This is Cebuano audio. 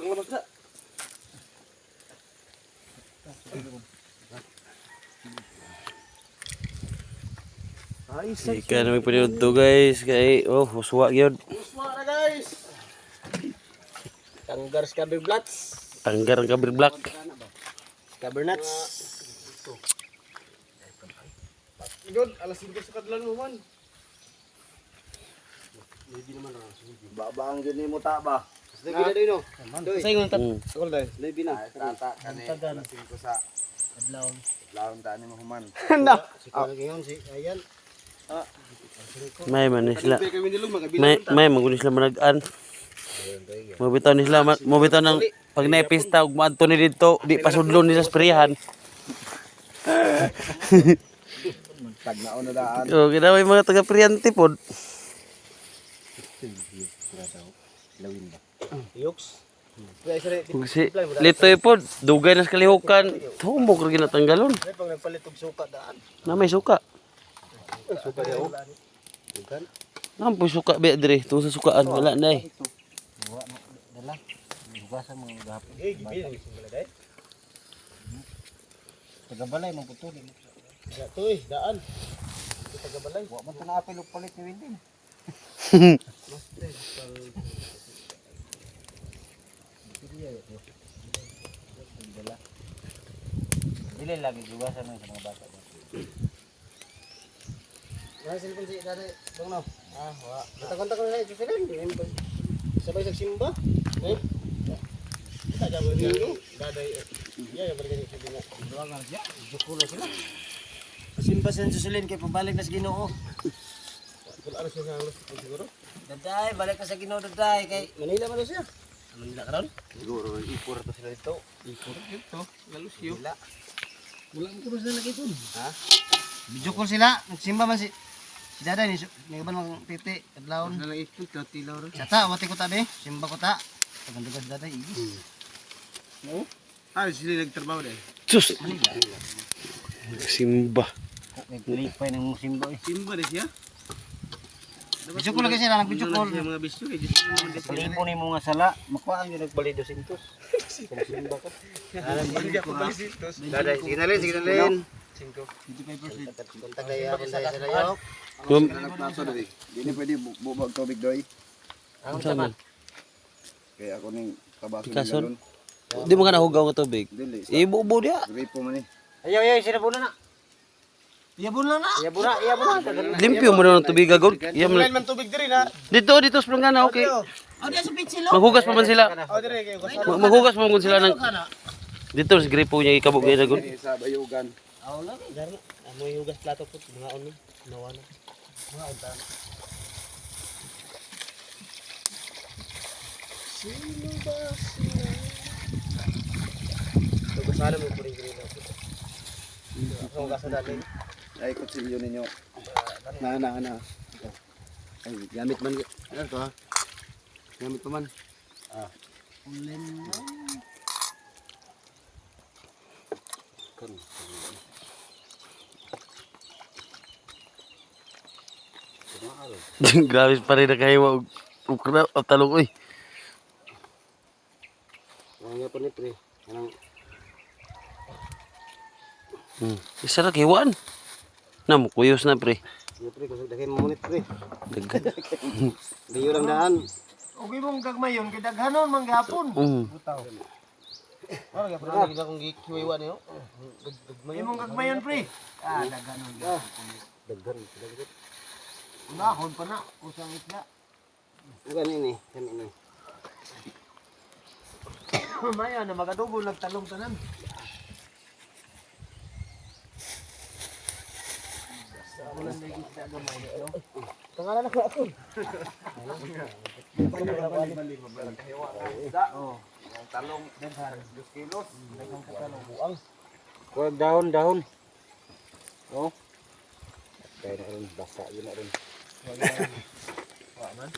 Butang labas na. Ay, Ika na may to, guys. Kay, oh, uswa gyud. Uswa na, guys. Tanggar sa blats. Tanggar ang kabir black. Cabernats. Good, alas 5 sa kadlan mo man. Babaang gini mo ta ba? Labi na doy no. Doy. Labi na. Ay, tata kani alas 5 sa Adlaw. Adlawon ta ni mo human. Si kuno gayon si ayan. May man ni sila. Kami kami nilong magabila. May maguni sila manag-an. Mabitaw ni sila, mabitaw ng pag naipista ug maadto ni didto, di pasudlon ni sa sprayan. Tagnaon na daan. Oh, ginawa yung mga taga-priyante pod. Yoks. Ug si Litoy pod, dugay na sa kalihukan, tumbok ra ginatanggalon. Ay pag nagpalit og suka daan. Na may suka. Suka daw. Dugan. Nampoy suka be dire, tungod sa sukaan wala na eh. Dala. Hugasan mo gahapon. Eh, gibi ang sing balay. Tagabalay man putol. To eh, daan. Tagabalay. Wa man to naapil og palit ni Windin. Dili lagi hugasan mo sa mga bata. Wala cellphone si dati, bang no? Ah, wa. Kontak-kontak ko na Jocelyn. Sabay sa simba. Eh. Kita jabo ni. Daday. Ya, ya balik sa bina. Duwa nga siya. Jukulo sila. Simba sa Jocelyn kay pabalik na sa Ginoo. Wala siya sa alas siguro. Daday, balik na sa Ginoo daday kay Manila man daw siya. Manila karon? Siguro ipor to sila dito. Ipor dito, galusyo. Manila. Wala mo ko sila nakipon. Ha? Video call sila, nagsimba man si si Daday ni ni ban mang titi adlawon. Wala lang ipon, tilaw ra. Sa ta, wati ko ta be, simba ko ta. Tagandugan si Daday igis. Ah, sila nagtrabaho dai. Sus. Simba. Nagpilipay ng simba eh. Simba na siya. Video call lagi sila, nag-video call. Siya mga bisyo kay Diyos naman din. Palipo ni mo nga sala, makuha ang nagbali 200. Simba ka. Daday, sige na rin, sige na rin. 5. Kontak na yan, kontak na yan. Kum, Nagplaso doy. Dili pwede bubag tubig doy. Ang Saan man? Kay ako ning kabaso ni Pikason? galon. Di mo ka nahugaw nga tubig. Dili. sa Ibubo diya. Gripo man ni. Ayaw, ayaw, sila na na. Iyabon na na. Iyabon na, iyabon na. Limpyo mo na ng tubig agod. Iya man. Man tubig diri na. Dito dito sa planggana, okay. Oh, diya sa pitsilo. Maghugas pa man sila. Oh, diri kay Maghugas pa man kun sila ng dito sa gripo niya ikabog gaya gud. Dili sa bayugan. Aw lang, garna. Amoy hugas plato po, mga ono, nawa na. Mga unta. Sino ba sila? Tugasan mo po rin kanina. Ako gasa dali. Ay kutsilyo ninyo. Na na na. Ay, gamit man. Ano to ha? Gamit pa man. Ulen mo. Grabe pa rin nakahiwa og ukra o talong oy. Wala pa ni pre. Anong Isa ra kiwaan. Na mo kuyos na pre. Ano pre, kusog daghay mo ngunit pre. Daghan. Dayo lang daan. Okay mong gagmayon kay daghanon man gihapon. Wala gyud pre, gid akong gikiwaywa niyo. Imong gagmayon pre. Ah, daghanon. Daghan, daghan. Unahon pa na usang isda. Gani ni, gani ni. Maya na magadubo nagtalong tanan. Pangalan ako ako. Talong 2 kilos. Kuwag dahon, dahon. Oh. Kaya na rin, basa yun na rin. Wa man.